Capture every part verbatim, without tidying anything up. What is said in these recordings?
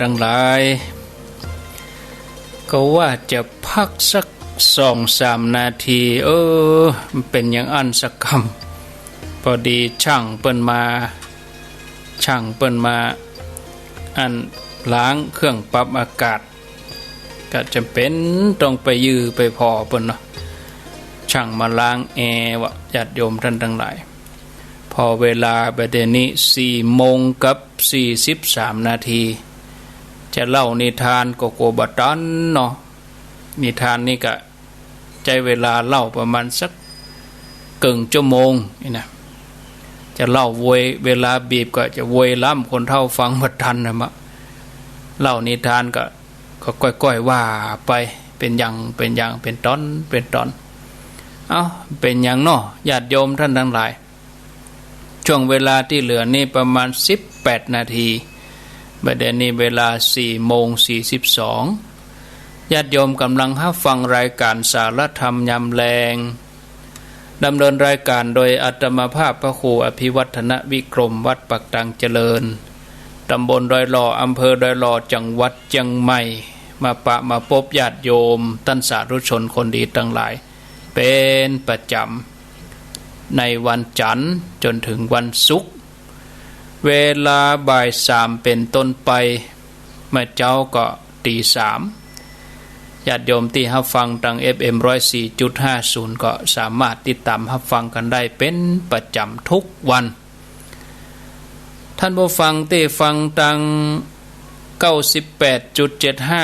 ตังหลาย ก็ว่าจะพักสักสองสามนาที เออ มันเป๋นอย่างอั้นสักกำ พอดีช่างเปิ้นมา ช่างเปิ้นมา อันล้างเครื่องปรับอากาศ ก็จ๋ำเป๋นต้องไปยื้อไปผ่อเปิ้นเนาะ ช่างมาล้างแอร์วะ ญาติโยมต้านตังหลาย ผ่อเวลาบ่าเดี่ยวนี้สี่โมงกับสี่สิบสามนาที จะเล่านิทานก็กั๋วบ่ตันเนาะ นิทานนี่ก็ใจ๊เวลาเล่าประมาณสักเกิ่งชั่วโมงนี่นะ จะเล่าโวย เวลาบีบก็จะโวยล้ำ คนเฒ่าฟังบ่ตันนะมะ เล่านิทานก็ ก็ก้อยๆ ว่าไป เป๋นอย่าง เป๋นอย่าง เป๋นต๋อน เป๋นต๋อน เอ้า เป๋นอย่างเนาะ ญาติโยมต้านตังหลาย ช่วงเวลาตี้เหลือนี่ประมาณสิบแปดนาที บ่าเดี่ยวนี้เวลาสี่โมงสี่สิบสอง ญาติโยมก่ำลังฮับฟังรายก๋านสารธรรมยามแลง ดำเนินรายก๋านโดยอาตมาภาพพระครูอภิวัฒนวิกรม วัดปากตังเจริญ ต๋ำบลดอยหล่อ อำเภอดอยหล่อ จังหวัดเจียงใหม่ มาปะมาปบญาติโยมต้านสาธุชนคนดีตังหลาย เป๋นประจ๋ำ ในวันจันทร์จ๋นเถิงวันศุกร์ เวลาบ่ายสามเป๋นต้นไป เมื่อเจ๊าก็ตีสาม ญาติโยมตี้ฮับฟังตาง เอฟเอ็ม ร้อยสี่จุดห้าศูนย์ ก็สามารถติดต๋ามฮับฟังกั๋นได้เป๋นประจ๋ำทุกวัน ต้านผู้ฟังตี้ฟังตาง เก้าสิบแปดจุดเจ็ดห้า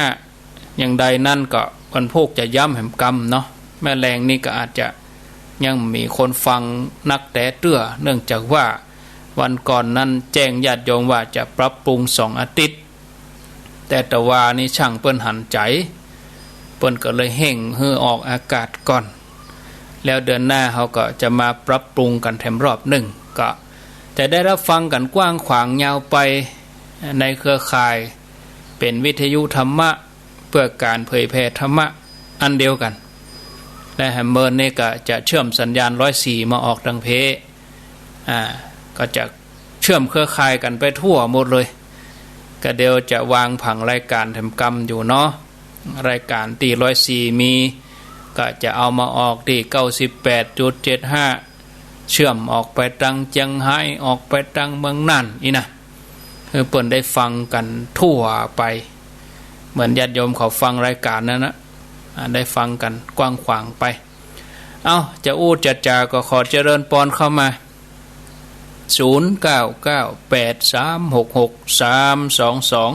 อย่างใดนั้นก็วันพูกจะย้ำแหมกำเนาะ แม่แลงนี่ก็อาจจะยังมีคนฟังนักแต๊เตื้อ เนื่องจากว่าวันก่อนนั้นแจ้งญาติโยมว่าจะปรับปรุงสองอาทิตย์ แต่ตะวานี้ช่างเปิ้นหันใจ๋ เปิ้นก็เลยเฮ่งหื้อออกอากาศก่อน แล้วเดือนหน้าเฮาก็จะมาปรับปรุงกั๋นแถมรอบนึ่ง ก็จะได้ฮับฟังกั๋นกว้างขวางยาวไป ในเครือข่ายเป๋นวิทยุธรรมะ เปื้อก๋านเผยแผ่ธรรมะอันเดียวกั๋น และแหมเมินนี่ก็จะเชื่อมสัญญาณร้อยสี่มาออกตางเพ อ่า ก็จะเชื่อมเครือข่ายกั๋นไปทั่วหมดเลย ก็เดี๋ยวจะวางผังรายก๋านแถมกำอยู่เนาะ รายก๋านตี้ร้อยสี่มี ก็จะเอามาออกตี้เก้าสิบแปดจุดเจ็ดห้า เชื่อมออกไปตางเจียงฮ้าย ออกไปตางเมืองน่านอี้นะ หื้อเปิ้นได้ฟังกั๋นทั่วไป เหมือนญาติโยมเขาฟังรายก๋านนั้นนะ อ่า ได้ฟังกั๋นกว้างขวางไป เอ้า จะอู้จะจ๋าก็ขอเจริญปอนเข้ามา ศูนย์เก้าเก้าแปดสามหกหกสามสองสอง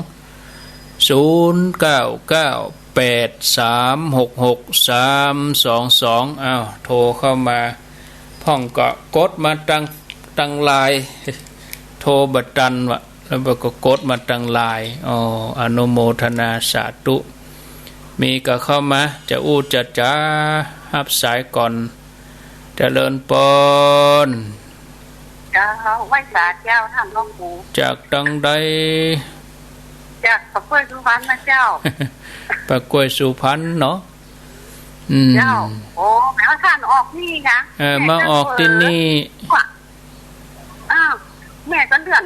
ศูนย์เก้าเก้าแปดสามหกหกสามสองสอง อ้าว โทรเข้ามาพ่องก็กดมาตาง ตางไลน์ โทรบ่ตันวะ แล้วก็กดมาตางไลน์ อ้อ อนุโมทนาสาธุ มีก็เข้ามา จะอู้จะจ๋า ฮับสายก่อน เจริญปอน เจ้า ไหว้สาเจ้าต้านหลวงปู่ จากตางใด จากปากกล้วยสุพรรณนะเจ้า ปากกล้วยสุพรรณเนาะ อืม เจ้า โอ้ แม่ว่าต้านออกนี่นะ เออ มาออกตี้นี่ อ้าว แม่ก็เลื่อน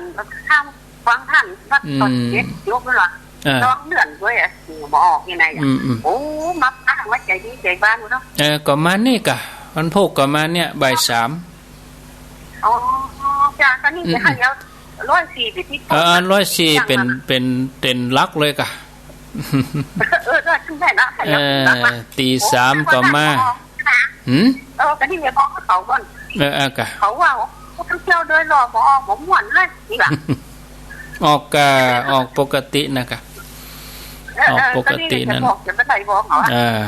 ข้างฟังต้านวัด อืม ต๋อนเจ็ดยกนั่นล่ะ อ่า ต้องเลื่อนด้วยอะ บ่ออกยังไงอะ อืม อืม โอ้ มาปะว่าใจ๋ดีใจ๋บานเนาะ เออ ก็มานี่กะ วันพูกก็มาเนี่ย บ่ายสาม อ๋อ จ้ะ ก็นี่ อืม จะให้เอาร้อยสี่ไปติดต่อ เออ ร้อยสี่ อย่างนั้น เป๋น เป๋น เป๋นหลักเลยกะ เออ เออ ใช่นะ เออ ตีสามก็มา หืม เออ ก็นี่ไง บอกเขาก่อน เออ เออ กะ เขาว่า โอ้ ท่องเที่ยวโดยรอบบ่ออกบ่ม่วนเลย นี่ล่ะ ออกกะ ออกปกตินะกะ เออ ออกปกตินั้น เออ ก็นี่ไง จะบอก จะไปไหนบอกเขาอะ เออ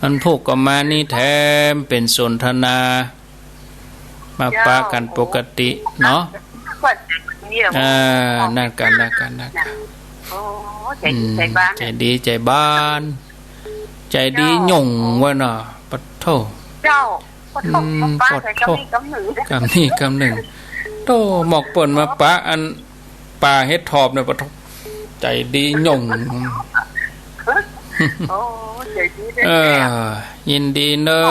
วันพูกก็มานี่แถมเป๋นสนทนา มาปะกั๋นปกติเนาะ เจ้า เออ นั่นกะ นั่นกะ นั่นกะ โอ้ ใจ๋ดี อืม ใจ๋บาน ใจ๋ดีใจ๋บาน ใจ๋ดี เจ้า หย่งวะเนาะ ปะโถ เจ้า ปะโถ อืม ปะโถ ปะโถ กำนี้กำนึ่ง กำนี้กำนึ่ง โธ่ หมอกเปิ้นมาปะอัน ป่าเห็ดถอบเนี่ย ปะโถ ใจ๋ดีหย่ง โอ้ ใจ๋ดีด้วย เออ เนี่ย ยินดีเน้อ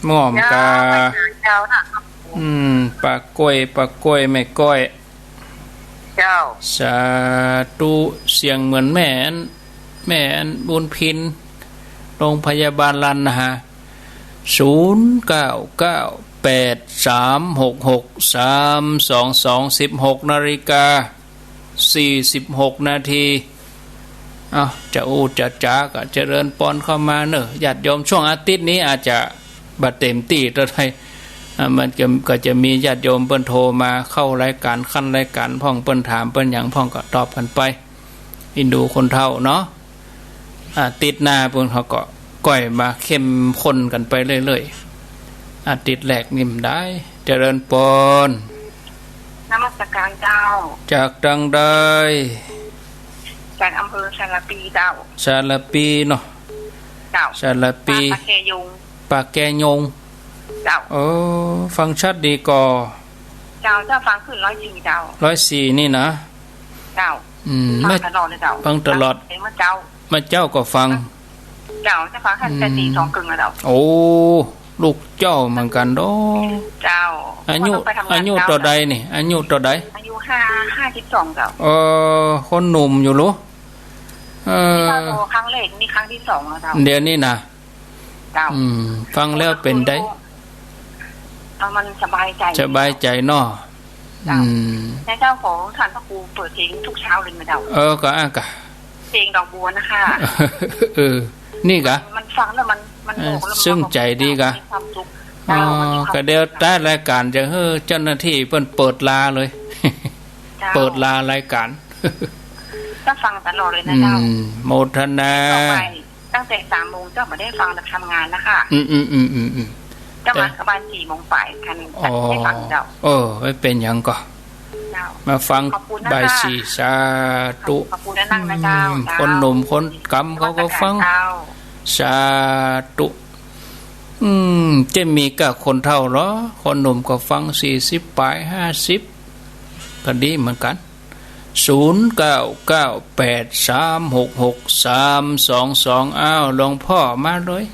หม่อมกา เจ้า เจ้านะ อืม ปะกล้วย ปะกล้วย แม่ก้อย เจ้า สาธุ เสียงเหมือนแม่อัน แม่อันบุญพิน โรงพยาบาลรันนะฮะ ศูนย์เก้าเก้าแปดสามหกหกสามสองสอง สิบหกนาฬิกาสี่สิบหกนาที เอ้า จะอู้จะจ๋าก็เจริญปอนเข้ามาเนอะ ญาติโยม ช่วงอาทิตย์นี้อาจจะบ่เต็มตี้เต้าใด อ่า มันก็ ก็จะมีญาติโยมเปิ้นโทรมาเข้ารายก๋าน ขั้นรายก๋านพ่อง เปิ้นถามเปิ้นหยังพ่องก็ตอบกั๋นไป เอ็นดูคนเฒ่าเนาะ อาทิตย์หน้าเปิ้นเขาก็ก้อยมาเข้มข้นกั๋นไปเรื่อยๆ อาทิตย์แรกนี่บ่ได้ เจริญปอน นมัสการเจ้า จากตางใด จากอำเภอสารภีเจ้า สารภีเนาะ เจ้า สารภี ปากแกยง ปากแกยง เจ้า เออ ฟังชัดดีก่อ เจ้า เจ้า ฟังขึ้นร้อยสี่เจ้า ร้อยสี่นี่นะ เจ้า อืม ฟังตลอดเลยเจ้า ฟังตลอด ฟังเมื่อเจ๊า เมื่อเจ๊าก็ฟัง เจ้า เจ๊าฟังตั้งแต่ อืม ตีสองเกิ่งแล้วเจ้า โอ้ ลูกเจ๊าเหมือนกั๋นเนาะ เจ้า อายุ ก็ต้องไปทำงาน อายุเต้าใดนี่ อายุเต้าใด อายุห้า ห้าสิบสองเจ้า เออ คนหนุ่มอยู่หรือ เออ นี่ครั้งแรก นี่ครั้งที่สองแล้วเจ้า เดี๋ยวนี้นะ เจ้า อืม ฟังแล้วเป๋นใด เอามันสบายใจ๋ สบายใจ๋เนาะ เจ้า อืม แต่เจ้า ขอท่านพระครูเปิดเพลงทุกเช้าเลยไหมเจ้า เออ ก็อ่ะกะ เพลงดอกบัวนะคะ เออ นี่กะ มันฟังแล้วมัน มัน เออ บอกแล้วมัน ซึ้งใจ๋ดีกะ มีความสุข อ๋อ เจ้า มันมีความสุข ก็เดี๋ยวท้ายรายก๋านจะหื้อเจ้าหน้าตี้เปิ้นเปิดลาเลย เจ้า เปิดลารายก๋าน ก็ฟังตลอดเลยนะเจ้า อืม โมทนา ต่อไป ตั้งแต่สามโมงเจ้าบ่ได้ฟังแล้วทำงานนะคะ อืม อืม อืม อืม อืม เจ้า แต่ มาประมาณสี่โมงปลายค่ะ อ๋อ ได้ฟังเจ้า เออ ไม่เป๋นหยังก่อ เจ้า มาฟัง ขอบคุณนะคะ บ่ายสี่ สาธุ ขอบคุณนะ นั่งนะเจ้า อืม เจ้า คนหนุ่มคนกำเขาก็ฟัง นมัสการเจ้า สาธุ อืม จะมีก้าคนเฒ่าเหรอ คนหนุ่มก็ฟัง สี่สิบปลาย ห้าสิบ ก็ดีเหมือนกั๋น ศูนย์เก้าเก้าแปดสามหกหกสามสองสอง อ้าว หลวงพ่อมาเลย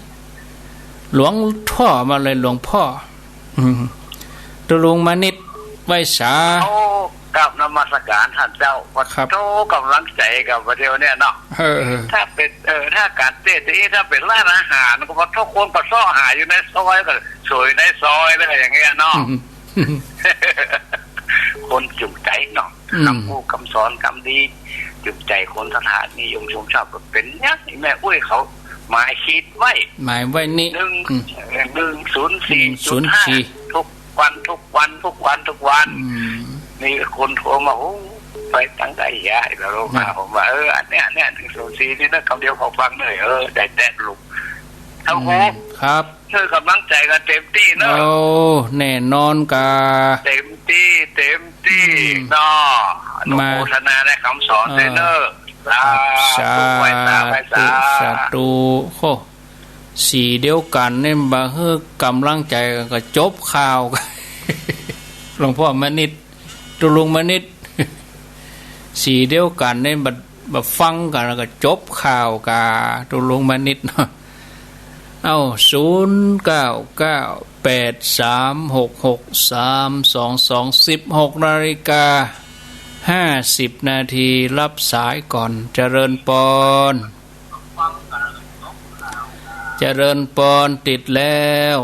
หลวงพ่อมาเลย หลวงพ่อ อืม ตุ๊ลุงมณิษฐ์ ไหว้สา โอ้ กราบนมัสการท่านเจ้า ครับ โธ่ ก๋ำลังใจ๋กับประเดี๋ยวเนี่ยเนาะ เออ ถ้าเป๋น เออ ถ้าก๋านเต้นตี้ ถ้าเป๋นร้านอาหารก็ว่าทุกคนก็เซาะหาอยู่ในซอย ก็สวยในซอยแล้วอย่างเงี้ยเนาะ อืม คนจุใจ๋เนาะ อืม กำอู้กำสอนกำดี จุใจ๋คนศรัทธานิยมชมชอบ ก็เป๋นอย่างอี้ แม่อุ๊ยเขาหมายขีดไว้ หมายไว้นี่ หนึ่ง อืม เอ่อ หนึ่งศูนย์สี่จุดห้า หนึ่งศูนย์สี่ ทุกวัน ทุกวัน ทุกวัน ทุกวัน อืม นี่คนโทรมา โอ้ ไปตังใดยาย แล้ว นะ ผมว่า เออ อันเนี้ย อันเนี้ย หนึ่งศูนย์สี่ นี่นะ กำเดียวขอฟังหน่อย เออ ได้แต๊ลูก ครับ อืม ครับ หื้อก๋ำลังใจ๋กั๋นเต็มตี้เนาะ โอ้ แน่นอนกา เต็มตี้ เต็มตี้ อืม เนาะ อนุโมทนาในกำสอนด้วยเนาะ เออ สาธุ ครับ สาธุ ไหว้สา ไหว้สา สาธุ โอ้ สีเดียวกั๋นนี่บ่หื้อก๋ำลังใจ๋กั๋นก็จบข่าว หลวงพ่อมณิษฐ์ ตุ๊ลุงมณิษฐ์ สีเดียวกั๋นนี่บ่ บ่ฟังกั๋นแล้วก็จบข่าวกา ตุ๊ลุงมณิษฐ์เนาะ เอ้า ศูนย์เก้าเก้าแปดสามหกหกสามสองสอง สิบหกนาฬิกาห้าสิบนาที รับสายก่อน เจริญปอน เจริญปอน ติดแล้ว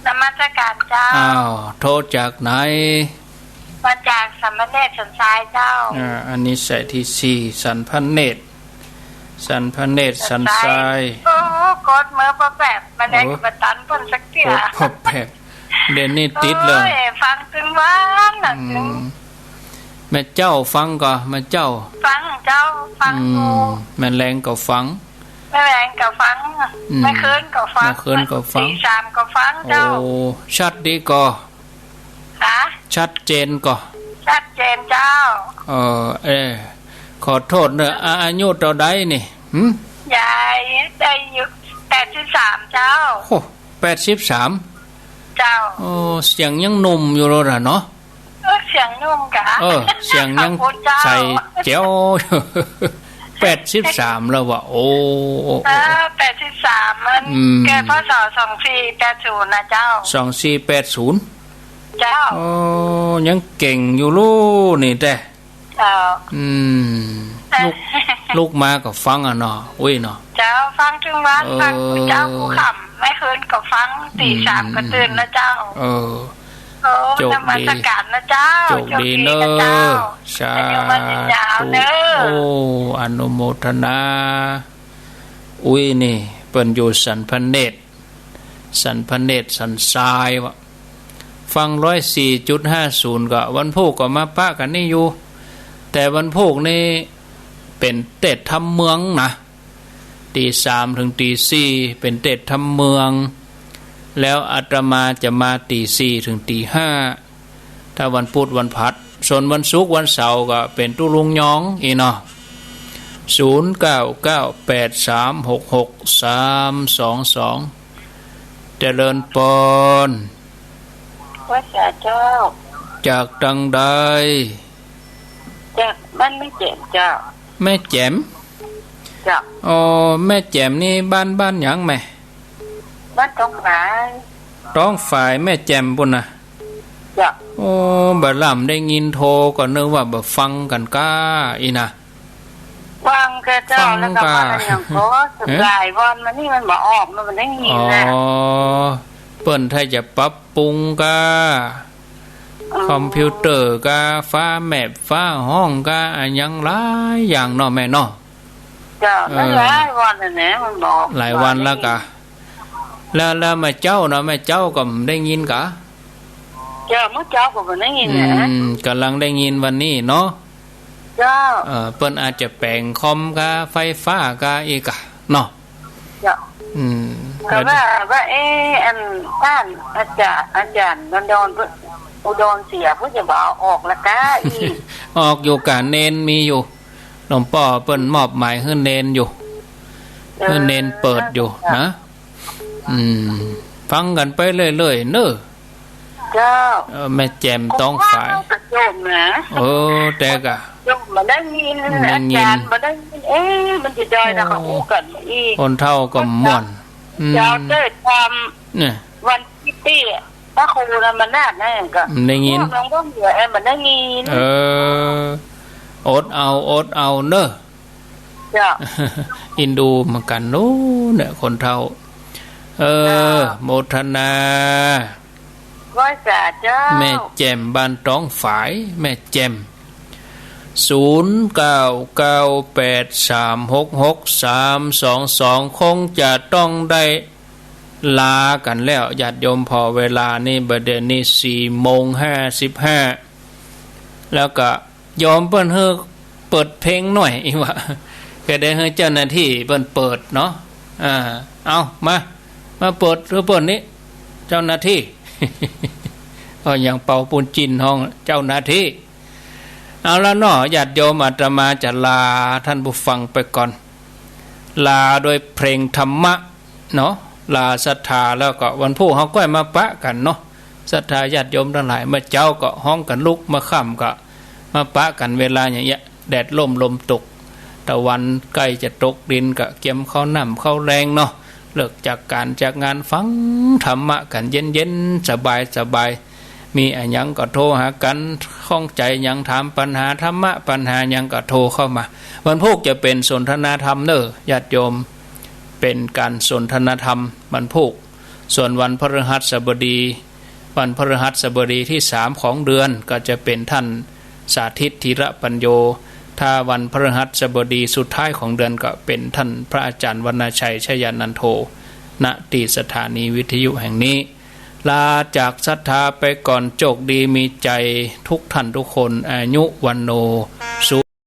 นมัสการเจ้า อ้าว โทรจากไหน มาจากสันพระเนตรสันทรายเจ้า อ่า อันนี้สายที่สี่ สันพระเนตร สันพระเนตรสันทราย โอ้ กดเมื่อพอแบบมาได้ โอ้ กับตันเปิ้นสักเตื้อ โอ้ พอแบบ เดี๋ยวนี้ติดเลย โอ้ย ฟังตึงวันน่ะ อืม ตึง แม่เจ้าฟังก่อ แม่เจ้า ฟังเจ้า ฟังอยู่ อืม แม่แลงก็ฟัง แม่แลงก็ฟัง อืม แม่คืนก็ฟัง แม่คืนก็ฟัง ตีสามก็ฟังเจ้า โอ้ ชัดดีก่อ คะ ชัดเจนก่อ ชัดเจนเจ้า เออ เออ ขอโทษเนอะ อา อายุเต้าใดนี่ หึ ยายได้อยู่แปดสิบสามเจ้า โอ้ แปดสิบสาม เจ้า โอ้ เสียงยังหนุ่มอยู่เลยล่ะเนาะ เออ เสียงหนุ่มกะ เออ เสียงยัง ขอบคุณเจ้า ใสแจ๋ว แปดสิบสามแล้วว่ะ โอ้ เออ แปดสิบสาม มัน อืม เกิด พ.ศ. สองสี่แปดศูนย์ นะเจ้า สองสี่แปดศูนย์ เจ้า โอ้ ยังเก่งอยู่ลู่นี่แต๊ เจ้า อืม ลุก ลุกมาก็ฟังอะเนาะ อุ๊ยเนาะ เจ้า ฟังตึงวัน เออ ฟังเจ้า กู้ค่ำ แม้คืนก็ฟัง ตีสามก็ตื่นนะเจ้า เออ โอ้ โจคดี นมัสก๋านนะเจ้า โจคดี โจคดีนะเจ้า เน้อ สาธุ อายุมั่นยืนยาวเน้อ โอ้ อนุโมทนา อุ๊ยนี่ เปิ้นอยู่สันพระเนตร สันพระเนตรสันทรายวะ ฟังร้อยสี่จุดห้าศูนย์ ก็วันพูกก็มาปะกั๋นนี่อยู่ แต่วันพูกนี่เป๋นเตสน์ธรรมเมืองนะ ตีสามเถิงตีสี่ เป๋นเตสน์ธรรมเมือง แล้วอาตมาจะมาตีสี่เถิงตีห้า ถ้าวันพุธวันพฤหัส ส่วนวันศุกร์วันเสาร์ก็เป๋นตุ๊ลุงยองอี้เนาะ ศูนย์เก้าเก้าแปดสามหกหกสามสองสอง เจริญปอน ไหว้สาเจ้า จากตังใด จากบ้านแม่แจ่มเจ้า แม่แจ่ม เจ้า อ๋อ แม่แจ่มนี่บ้าน บ้านหยังแม่ บ้านต๊องฝาย ต๊องฝายแม่แจ่มปู้นนะ เจ้า โอ้ บ่าล่ำได้ยินโทรก็นึกว่าบ่าฟังกั๋นก้าอี้นะ ฟังแก่เจ้า ฟัง แล้วก็ ก้า ว่าอย่างก็ เอ๊ะ หลายวันมานี่มันบ่ออก มันบ่ได้ยินนะ อ๋อ เปิ้นถ้าจะปรับปรุงก้า อ๋อ คอมพิวเตอร์ก้า ฝาแมป ฝาห้องก้า อะหยังหลายอย่างเนาะแม่เนาะ เจ้า เออ นั่นหลายวันแล้วนะ มันบ่ออก หลายวันแล้วก้า แล้ว แล้วแม่เจ้าเนาะ แม่เจ้าก็ได้ยินก้า เจ้า แม่เจ้าก็บ่ได้ยินนะ อืม ก่ำลังได้ยินวันนี้เนาะ เจ้า เอ่อ เปิ้นอาจจะแป๋งคอมก้า ไฟฟ้าก้าอี้ก้าเนาะ เจ้า อืม ก็ว่า ว่า เอ๊ะ อันต้านอาจ๋ารย์ อาจ๋ารย์ดอนดอน อุดรเสีย เปิ้นจะบ่เอาออกละก้าอี้ ออกอยู่ก้า เณรมีอยู่ หลวงป้อเปิ้นมอบหมายหื้อเณรอยู่ เออ หื้อเณรเปิดอยู่ เจ้า นะ อืม ฟังกั๋นไปเรื่อยๆ เน้อ เจ้า เออ แม่แจ่มต๊องฝาย ก็โจ้มนะ เออ แต่ก้า โจ้มบ่ได้ยิน ได้ยิน อาจ๋ารย์บ่ได้ยิน เอ๊ะ มันจะได้นะ เขาอู้กั๋นอี้ คนเฒ่าก็ม่วน อืม เจ้า เจ้าทำ เนี่ย วันที่ตี้ พระครูธรรมนาถนะ ก็ บ่ได้ยิน น้องก็เหลือ เอ๊ะ บ่ได้ยิน เออ อดเอา อดเอาเน้อ เจ้า อินดูเหมือนกั๋นโน้นเนี่ย คนเฒ่า เออ เจ้า โมทนา ไหว้สาเจ้า แม่แจ่มบ้านต๊องฝาย แม่แจ่ม ศูนย์เก้าเก้าแปดสามหกหกสามสองสอง คงจะต้องได้ลากั๋นแล้ว ญาติโยม ผ่อเวลานี่ บ่าเดี่ยวนี้สี่โมงห้าสิบห้า แล้วก็ โยมเปิ้นหื้อเปิดเพลงหน่อย อี้วะ ก็ได้หื้อเจ้าหน้าตี้เปิ้นเปิดเนาะ อ่า เอา มา มาเปิดหื้อเปิ้นนี้ เจ้าหน้าตี้ ก็ยังเป่าปูนจิ้นฮ้องเจ้าหน้าตี้ เอาละเนาะ ญาติโยม อาตมาจะลาท่านผู้ฟังไปก่อน ลาด้วยเพลงธรรมะ เนาะ ลาศรัทธาแล้วก็วันพูกเฮาก้อยมาปะกั๋นเนาะ ศรัทธาญาติโยมตังหลาย เมื่อเจ๊าก็ฮ้องกั๋นลุก เมื่อค่ำก็มาปะกั๋นเวลาอย่างเงี้ย แดดร่มลมตก ตะวันใก้จะตกดินก็เกียมข้าวน้ำข้าวแลงเนาะ เลิกจากก๋านจากงานฟังธรรมะกั๋นเย็นๆ สบายๆ มีอะหยังก็โทรหากั๋น ข้องใจ๋หยังถามปัญหาธรรมะ ปัญหาหยังก็โทรเข้ามา วันพูกจะเป๋นสนทนาธรรมเน้อ ญาติโยม เป๋นก๋านสนทนาธรรมวันพูก ส่วนวันพฤหัสบดี วันพฤหัสบดีตี้สามของเดือนก็จะเป๋นท่านสาธิต ธีระปัญโญ ถ้าวันพฤหัสบดีสุดท้ายของเดือนก็เป๋นท่านพระอาจ๋ารย์วรรณชัย ชยานันโท ณ ตี้สถานีวิทยุแห่งนี้ ลาจากศรัทธาไปก่อน โชคดีมีชัยทุกท่านทุกคน อายุวัณโณ สุ